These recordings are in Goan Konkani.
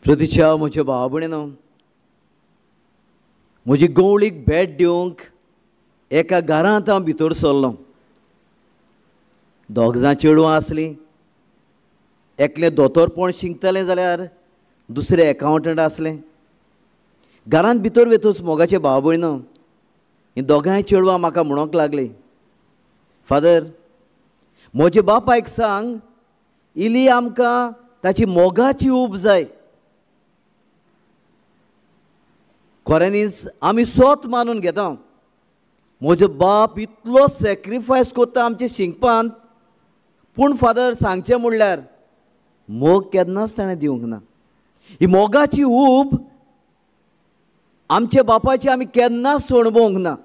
प्रतिशा म्हज्या भाव भयणीनो, म्हजी गवळीक भेट दिवंक एका घरांत हांव भितर सरलो. दोग जाण चेडवां आसलीं, एकलें दोतोरपण शिकतालें जाल्यार दुसरें एकावंटंट आसलें. घरांत भितर वतूच मोगाचे भाव भयणो हीं दोगांय चेडवां म्हाका म्हणूंक लागलीं, फादर म्हजे बापायक सांग इली आमकां ताची मोगाची ऊब जाय. खऱ्यांनीच आमी सोत मानून घेता, म्हजो बाप इतलो सॅक्रिफायस करता आमच्या शिकपांत, पूण फादर सांगचें म्हणल्यार मोग केन्नाच ताणें दिवंक ना. ही मोगाची ऊब आमच्या बापायची आमी केन्नाच सोणबोवंक ना.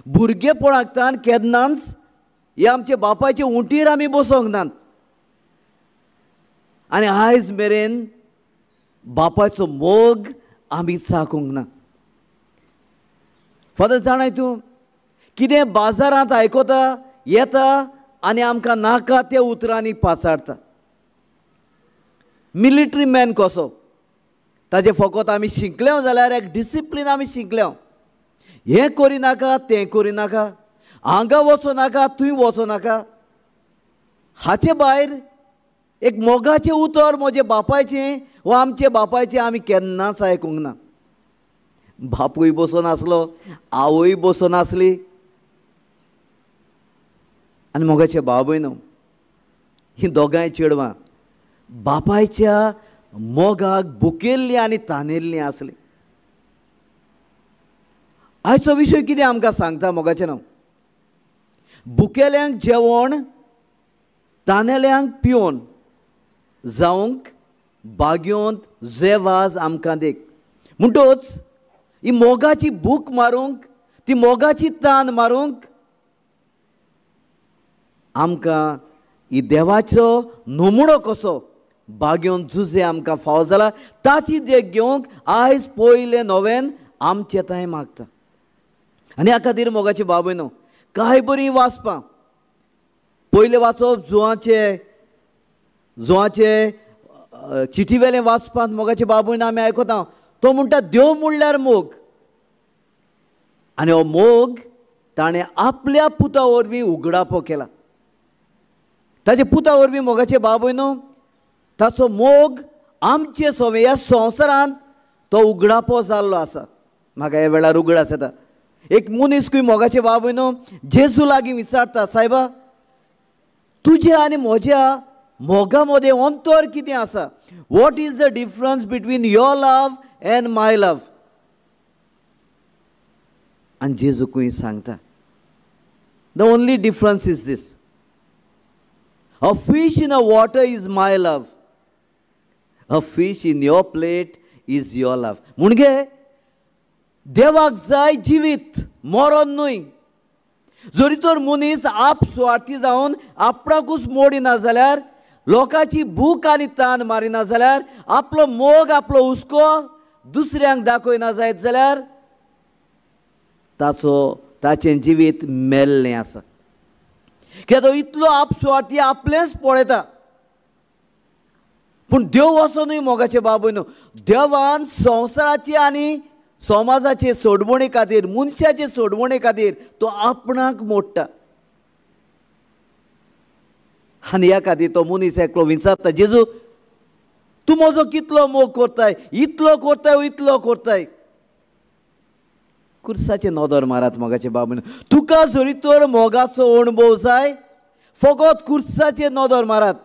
भुरगेपणांतल्यान केन्नाच हे आमच्या बापायचे उंटीर आमी बसोंक नात. आनी आयज मेरेन बापायचो मोग आमी चाकूंक ना. फादर जाणाय तूं कितें बाजारांत आयकता येता आनी आमकां नाका त्या उतरांनी पाचारता. मिलिटरी मॅन कसो ताजें फकत आमी शिकले जाल्यार एक डिसिप्लीन आमी शिकले, हें करिनाका तें करिनाका, हांगा वचो नाका थंय वचो नाका. हाचे भायर एक मोगाचें उतर म्हजे बापायचें वा आमचे बापायचें आमी केन्नाच आयकूंक ना. बापूय बसून आसलो, आवय बसून आसली. आनी मोगाचे भाव भयणो हीं दोगांय चेडवां बापायच्या मोगाक भुकेल्लीं आनी तानेल्लीं आसलीं. आयचो विशय कितें आमकां सांगता मोगाचें नांव, भुकेल्यांक जेवण तानेल्यांक पिवन जावंक बाग्योंत जेवाज आमकां देख. म्हणटोच ही मोगाची भूक मारूंक, ती मोगाची तान मारूंक आमकां ही देवाचो नमुणो कसो बागेवन जुजे आमकां फावो जाला ताची देख घेवंक आयज पयलें नोवेन आमचें थंय मागता. आनी ह्या खातीर मोगाचे भाव भयणो कांय बरीं वाचपां, पयलें वाचप जुवाचे जुवाचे चिटी वेलें वाचपांत मोगाचे भाव भयणो आमी आयकता, तो म्हणटा देव म्हणल्यार मोग, आनी हो मोग ताणें आपल्या पुता वरवीं उगडापो केला. ताचे पुता वरवीं मोगाचे भाव भयणो ताचो मोग आमचे सवे ह्या संवसारांत तो उगडापो जाल्लो आसा. म्हाका ह्या वेळार उगडास येता, एक मनीस खंय मोगाचे भाव भयणो जेजू लागीं विचारता, सायबा तुज्या आनी म्हज्या मोगा मदें अंतर कितें आसा? What is the difference between your love and my love? आनी जेजू खंय सांगता, the only difference is this, a fish in a water is my love, a fish in your plate is your love. म्हणजे देवाक जाय जिवीत, मरण न्हय. जरी तर मनीस आप सुवार्थी जावन आपणाकूच मोडिना जाल्यार, लोकांची भूक आनी तान मारिना जाल्यार, आपलो मोग आपलो हुस्को दुसऱ्यांक दाखयना जायत जाल्यार ताचो ताचें जिवीत मेल्लें आसा. कित्याक तो इतलो आपसुवार्थी आपलेंच पळयता. पूण देव असो न्हय मोगाचे बाबूय न्हू, देवान संवसाराची आनी समाजाचे सोडवणे खातीर, मनशाचे सोडवणे खातीर तो आपणाक मोडटा. आनी ह्या खातीर तो मनीस एकलो विचारता, जेजू तूं म्हजो कितलो मोग करताय, इतलो करताय इतलो करताय? कुर्साचे नदर मारात मोगाचे बाबून, तुका जरी तर मोगाचो अणभव जाय फकत कुर्साचे नदर मारात.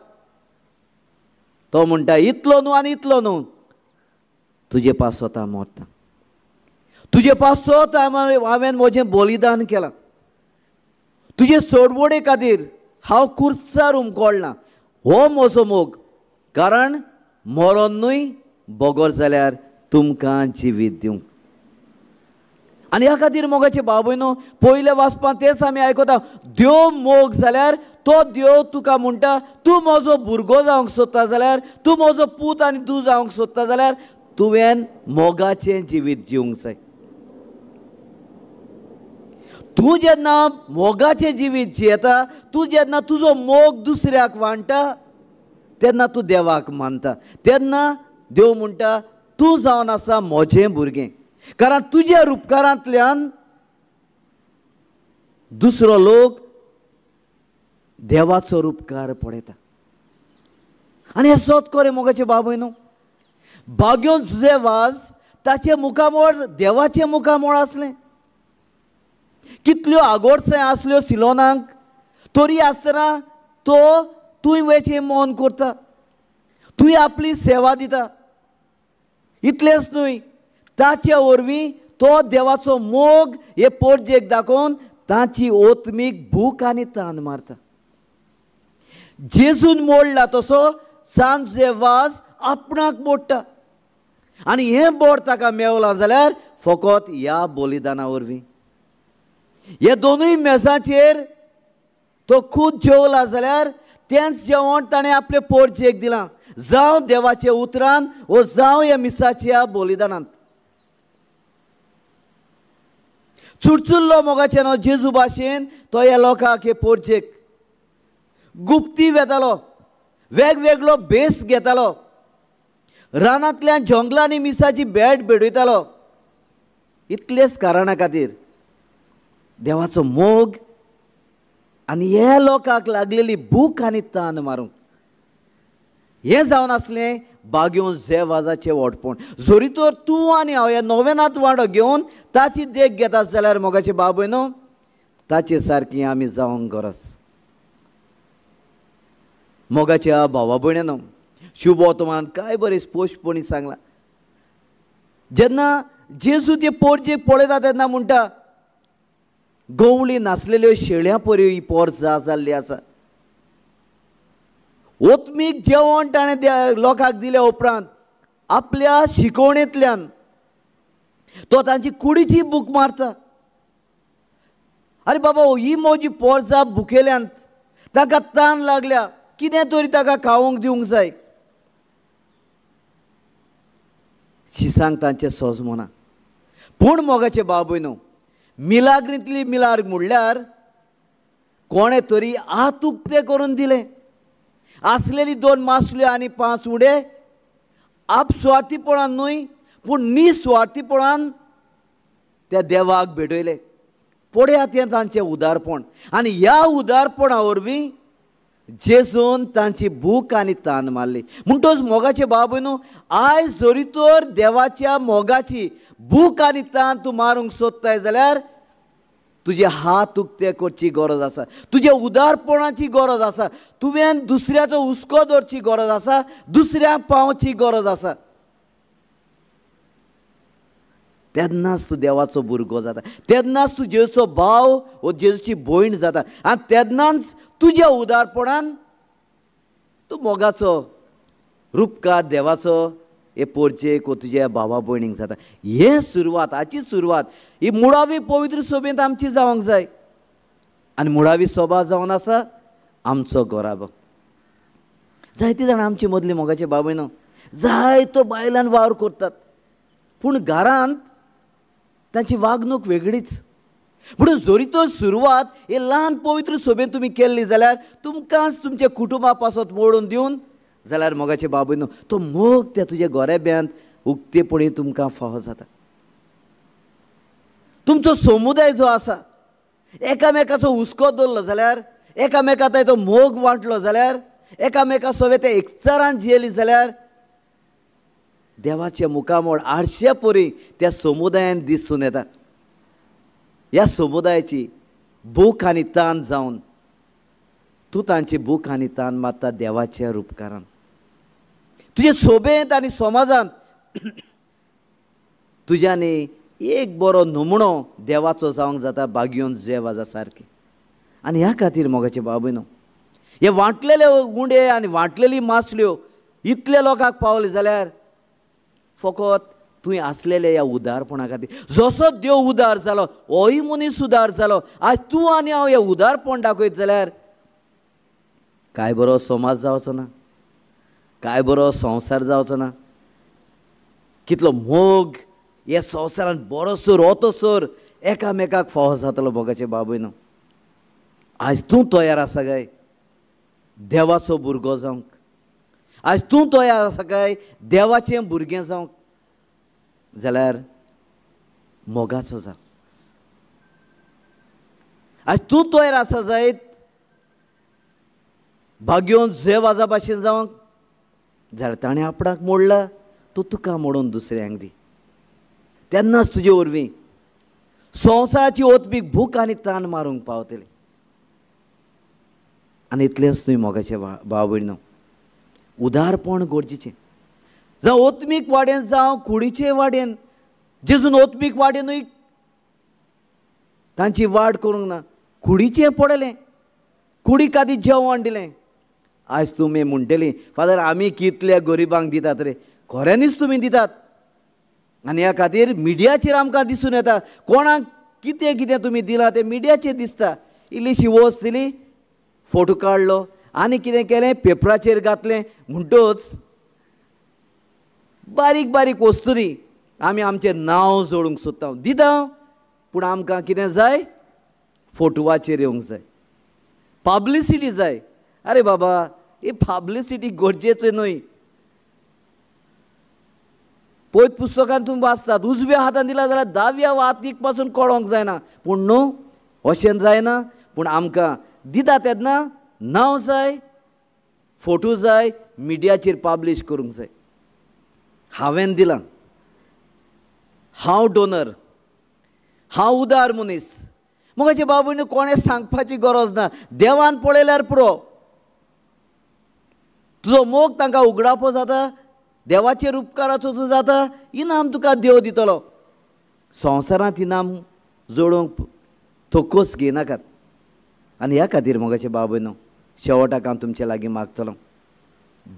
तो म्हणटा इतलो न्हू आनी इतलो न्हू, तुजे पासत हांव मरता, तुजे पासत हांवें म्हजें बलिदान केलां, तुजे सोडवणे खातीर हांव कुर्सार उमकळना, हो म्हजो मोग. कारण मरण न्हय बगर जाल्यार तुमकां जिवीत दिवंक. आनी ह्या खातीर मोगाचे भाव भयणो पयले वाचपांत तेंच आमी आयकता, देव मोग जाल्यार तो देव तुका म्हणटा तूं म्हजो भुरगो जावंक सोदता जाल्यार, तूं म्हजो पूत आनी तूं जावंक सोदता जाल्यार तुवें मोगाचें जिवीत जिवंक जाय. तूं जेन्ना मोगाचें जिवीत जियेता, तूं जेन्ना तुजो मोग दुसऱ्याक वांट्टा तेन्ना तूं देवाक मानता, तेन्ना देव म्हणटा तूं जावन आसा म्हजें भुरगें, कारण तुज्या रुपकारांतल्यान दुसरो लोक देवाचो रुपकार पळयता. आनी हें सत खरें मोगाचे बाबय न्हू. बाग्योन जुजे वाज ताचें मुखामळ देवाचें मुखामळ आसलें. कितल्यो आगोडसांय आसल्यो सिलोनाक, तरी आसतना तो तूंय वयचें मन करता, तूंय आपली सेवा दिता. इतलेंच न्हय, ताचे वरवीं तो देवाचो मोग हे पोरजेक दाखोवन ताची ओतमीक भूक आनी तान मारता. जेजून मोडला तसो सांजे वाज आपणाक मोडटा आनी हें बोड ताका मेवलां जाल्यार फकत ह्या बलिदाना वरवीं. हे दोनूय मेजाचेर तो खूद जेवला जाल्यार तेंच जेवण ताणें आपले पोरजेक दिलां, जावं देवाच्या उतरान वो जावं ह्या मिसाच्या बलिदानांत. चुरचुल्लो मोगाचे न्हू जेजू भाशेन तो ह्या लोकांक हे पोरजेक गुप्ती वेतालो, वेगवेगळो भेस घेतालो, रानांतल्यान जंगलांनी मिसाची भेट भेटयतालो. इतलेच कारणा खातीर देवाचो मोग आनी ह्या लोकांक लागलेली भूक आनी तान मारूंक हें जावन आसलें बाग्योन जेवाजाचें व्हडपण. जरी तर तूं आनी हांव ह्या नोवेनांत वांटो घेवन ताची देख घेतात जाल्यार मोगाचे बाबय न्हू, ताचे सारकी आमी जावंक गरज. मोगाच्या भावा भयणीनो, शुभोतमान काय बरें स्पश्टपणी सांगलां. जेन्ना जेजू ते पोरजेक पळयता तेन्ना म्हणटा, गवळी नासलेल्यो शेळ्यां परी ही पोरजा जाल्ली आसा. ओतमीक जेवण ताणें लोकांक दिल्या उपरांत आपल्या शिकवणेंतल्यान तो तांची कुडीची भूक मारता. आरे बाबा, ही म्हजी पोरजा भुकेल्यान, ताका तान लागल्या, कितें तरी ताका खावंक दिवंक जाय. शिसांक तांचें सोजमना. पूण मोगाचे बाबय न्हू, मिलाग्रींतली मिलार्ग म्हणल्यार कोणें तरी हात उक्ते करून दिलें. आसलेली 2 मासल्यो आनी 5 उडे आपसुवार्थीपणान न्हय पूण निस्वार्थीपणान त्या देवाक भेटयले. पळयात हें तांचें उदारपण. आनी ह्या उदारपणा वरवीं जेजून तांची भूक आनी तान मारली. म्हणटच मोगाचे बाबय न्हू, आयज जरी तर देवाच्या मोगाची भूक आनी तान तूं मारूंक सोदताय जाल्यार तुजे हात उक्ते करची गरज आसा, तुज्या उदारपणाची गरज आसा, तुवें दुसऱ्याचो हुस्को दवरची गरज आसा, दुसऱ्यांक पावची गरज आसा. तेन्नाच तूं देवाचो भुरगो जाता, तेन्नाच तूं जेजूचो भाव वो जेजूची भयण जाता आनी तेन्नाच तुज्या उदारपणान तूं मोगाचो रुपकार देवाचो हे पोरजेक वो तुज्या भावा भयणीक जाता. हें सुरवात, हाची सुरवात ही मुळावी पवित्र सभेंत आमची जावंक जाय. आनी मुळावी सभा जावन आसा आमचो घराबो. जायते जाणां आमचे मदले मोगाचे बाबय न्हू, जायतो बायलान वावर करतात पूण घरांत तांची वागणूक वेगळीच. म्हणून जरी तर सुरवात हे ल्हान पवित्र सभेंत तुमी केल्ली जाल्यार तुमकांच तुमच्या कुटुंबा पासत मोडून दिवन जाल्यार मोगाचे बाबय न्हू, तो मोग त्या तुज्या गोरेब्यांत उक्तेपणी तुमकां फावो जाता. तुमचो समुदाय जो आसा एकामेकाचो हुस्को दवरलो जाल्यार, एकामेका तो मोग वांटलो जाल्यार, एकामेका सोवे ते एकचारान जियेली जाल्यार देवाचें मुखामळ आरशे परी त्या समुदायान दिसून येता. ह्या समुदायाची भूक आनी तान जावन तूं तांची भूक आनी तान मारता देवाच्या रुपकारान. तुजे सोबेंत आनी समाजांत तुज्यानी एक बरो नमुणो देवाचो जावंक जाता बागयोन जेवाजा सारकें. आनी ह्या खातीर मोगाचे बाबय न्हू, हे वांटलेले उंडे आनी वांटलेली मासल्यो इतले लोकांक पावले जाल्यार फकत तुवें आसलेले ह्या उदारपणा खातीर. जसो देव उदार जालो होय मनीस उदार जालो, आज तूं आनी हांव हें उदारपण दाखयत जाल्यार काय बरो समाज जावचो ना, काय बरो संवसार जावचो ना. कितलो मोग ह्या संवसारान बरोसर वतसर एकामेकाक फावो जातलो मोगाचे बाबय न्हू. आज तूं तयार आसा काय देवाचो भुरगो जावंक? आज तूं तयार आसा काय देवाचें भुरगें जावंक? जाल्यार मोगाचो जा. आज तूं तयार आसा जायत भाग्योन जेवाजा भाशेन जावंक? जाल्यार ताणें आपणाक मोडला, तूं तुका मोडून दुसऱ्यांक दी. तेन्नाच तुजे वरवीं संवसाराची ओतबीक भूक आनी ताण मारूंक पावतली. आनी इतलेंच न्हय मोगाचे भाव भयणो, उदारपण गरजेचें. जावं ओतमीक वाडेन जावं कुडीचे वाडेन, जेजून ओतमीक वाडेनूय तांची वाड करूंक ना, कुडीचें पडलें, कुडीक आदी जेवण दिलें. आयज तुमी म्हणटली, फादर आमी कितल्या गरिबांक दितात रे. खऱ्यांनीच तुमी दितात. आनी ह्या खातीर मिडियाचेर आमकां दिसून येता कोणाक कितें कितें तुमी दिलां तें मिडियाचेर दिसता. इल्लीशी वस्त दिली, फोटो काडलो आनी कितें केलें पेपराचेर घातलें. म्हणटच बारीक बारीक वस्तूंनी आमी आमचें नांव जोडूंक सोदता, दिता. पूण आमकां कितें जाय? फोटवाचेर येवंक जाय, पब्लिसिटी जाय. अरे बाबा, ही पब्लिसिटी गरजेची न्हय. पयत पुस्तकान तुमी वाचतात, उजव्या हातान दिला जाल्यार दाव्या हातीक पासून कळोंक जायना. पूण न्हू, अशें जायना. पूण आमकां दिता तेन्ना नांव जाय, फोटो जाय, मिडियाचेर पब्लिश करूंक जाय. हांवें दिलां, हांव डोनर, हांव उदार मनीस. म्हजे बाबून कोणें सांगपाची गरज ना, देवान पळयल्यार पुरो. तुजो मोग तांकां उगडापो जाता, देवाचेर उपकाराचो तुजो जाता, इनाम तुका देव दितलो. संवसारांत इनाम जोडूंक थोकोस घेयनाकात. आनी ह्या खातीर म्हजे बाबून शेवटाक हांव तुमचे लागीं मागतलो,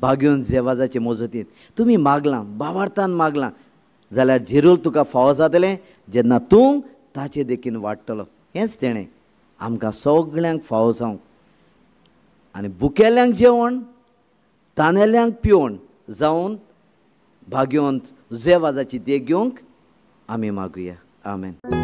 भाग्योन जेवाजाचे मजतीन तुमी मागलां, बावार्थान मागलां जाल्यार जेरूल तुका फावो जातलें जेन्ना तूं ताचे देखीन वाडटलो. हेंच तेणें आमकां सगळ्यांक फावो जावंक आनी भुकेल्यांक जेवण, तानेल्यांक पिवण जावन भाग्योन जेवाजाची देख घेवंक आमी मागुया. आमेन.